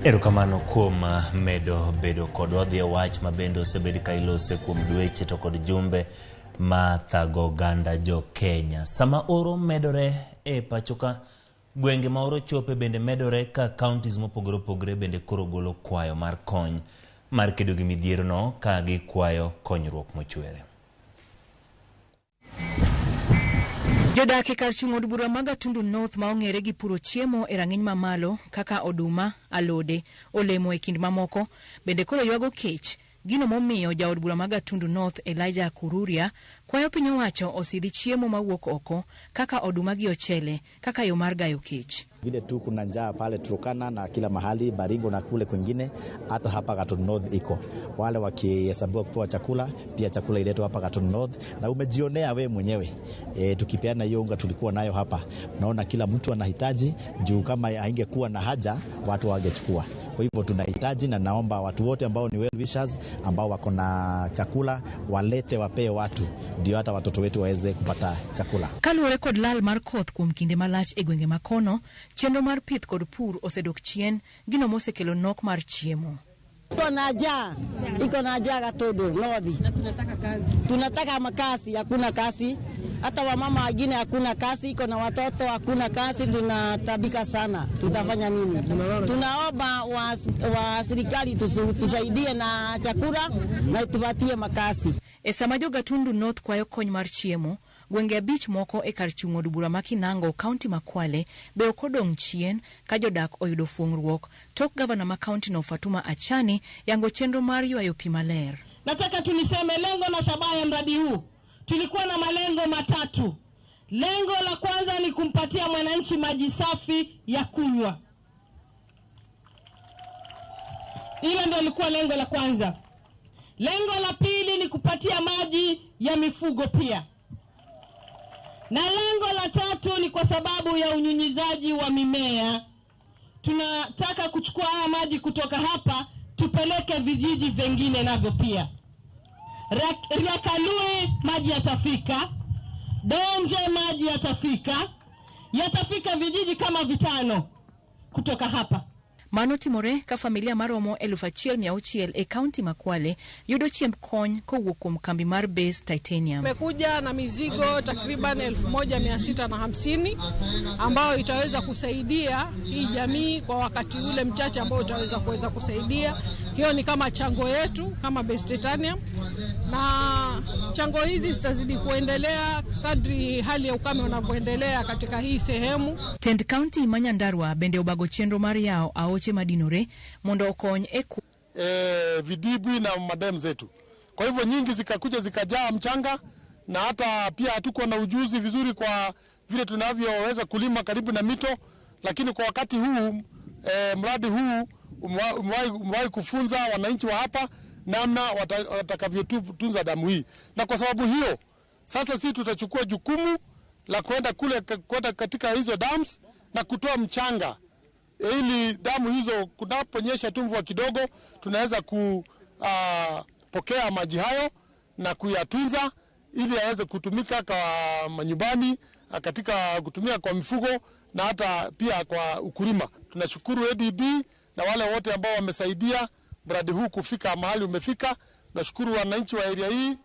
Erokamano kuom medo bedo kodwa. Dhi e wach ma bende osebed ka ilose kuom dweche to kod jumbe ma thago oganda jo Kenya. Sama oro medore e pacho ka, gwenge ma oro chope bende medore ka counties mopogore opogore bende koro golo kwayo mar kony mar kedo gi midhierono ka gikwayo konyruok mochwere. Jodak e kar chung' od bura ma Gatundu North ma ong'ere gi puro chiemo e rang'iny mamalo kaka oduma, alode, olemo e kind mamoko bende koro ywago kech. Gino momiyo jaod bura ma Gatundu North Elijah Kururia kwayo piny owacho osidhi chiemo mawuok oko kaka oduma gi ochele kaka yo mar gayo kech. Vile tu kuna njaa pale Turkana na kila mahali Baringo na kule kwingine, hata hapa Gatundu North iko wale wakihesabiwa kupewa chakula, pia chakula iletwe hapa Gatundu North, na umejionea we mwenyewe tukipeana hiyo unga tulikuwa nayo hapa, unaona kila mtu anahitaji juu kama haingekuwa na haja watu wangechukua. Kwa hivyo tunahitaji, na naomba watu wote ambao ni well wishers ambao wako na chakula walete, wapee watu, ndio hata watoto wetu waweze kupata chakula. Kaluwore kod lal mar koth kuom kinde malach e gwenge ma kono, chenro mar pith kod pur osedok chien, gino mosekelo nok mar chiemo. Iko na njaa, iko na njaa Gatundu North. Na tunataka kazi. Tunataka makazi, hakuna kazi. Hata wamama wengine hakuna kazi, iko na watoto hakuna kazi, tunatabika sana. Tutafanya nini? Tunaomba wa serikali tusaidie na chakula na tupatie makazi. E sama jo Gatundu North kwayo kony mar chiemo, gwenge abich moko e kar chung' od bura ma Kinango, kaunti ma Kwale, be ok odong' chien ka jodak oyudo fuong'ruok tok gavana ma kaunti no Fatuma Achani yango chenro mar ywayo pi maler. Nataka tuniseme lengo na shabaha ya mradi huu. Tulikuwa na malengo matatu. Lengo la kwanza ni kumpatia mwananchi maji safi ya kunywa. Hilo ndio lilikuwa lengo la kwanza. Lengo la pili ni kupatia maji ya mifugo pia. Na lengo la tatu ni kwa sababu ya unyunyizaji wa mimea. Tunataka kuchukua haya maji kutoka hapa tupeleke vijiji vingine navyo pia. Riakalui maji yatafika, Donje maji yatafika, yatafika vijiji kama 5 kutoka hapa. Mano timore ka familia maromo 1600 e kaunti ma Kwale yudo chiemb kony kowuok kuom kambi mar Base Titanium. Tumekuja na mizigo takriban 1650 ambayo itaweza kusaidia hii jamii kwa wakati ule mchache ambao utaweza kuweza kusaidia. Hiyo ni kama chango yetu kama Base Titanium, na chango hizi zitazidi kuendelea kadri hali ya ukame unavyoendelea katika hii sehemu. Tend County ma Nyandarua bende obago chenro mar yawo aoche madinore mondo okony e vidibwi na madem zetu. Kwa hivyo nyingi zikakuja zikajaa mchanga, na hata pia hatukuwa na ujuzi vizuri kwa vile tunavyoweza kulima karibu na mito, lakini kwa wakati huu mradi huu umewahi kufunza wananchi wa hapa namna watakavyotunza damu hii. Na kwa sababu hiyo sasa sisi tutachukua jukumu la kwenda kule, kwenda katika hizo dams na kutoa mchanga ili damu hizo kunaponyesha tu mvua kidogo tunaweza kupokea maji hayo na kuyatunza ili yaweze kutumika kwa manyumbani, katika kutumia kwa mifugo na hata pia kwa ukulima. Tunashukuru ADB na wale wote ambao wamesaidia mradi huu kufika mahali umefika. Tunashukuru wananchi wa area hii.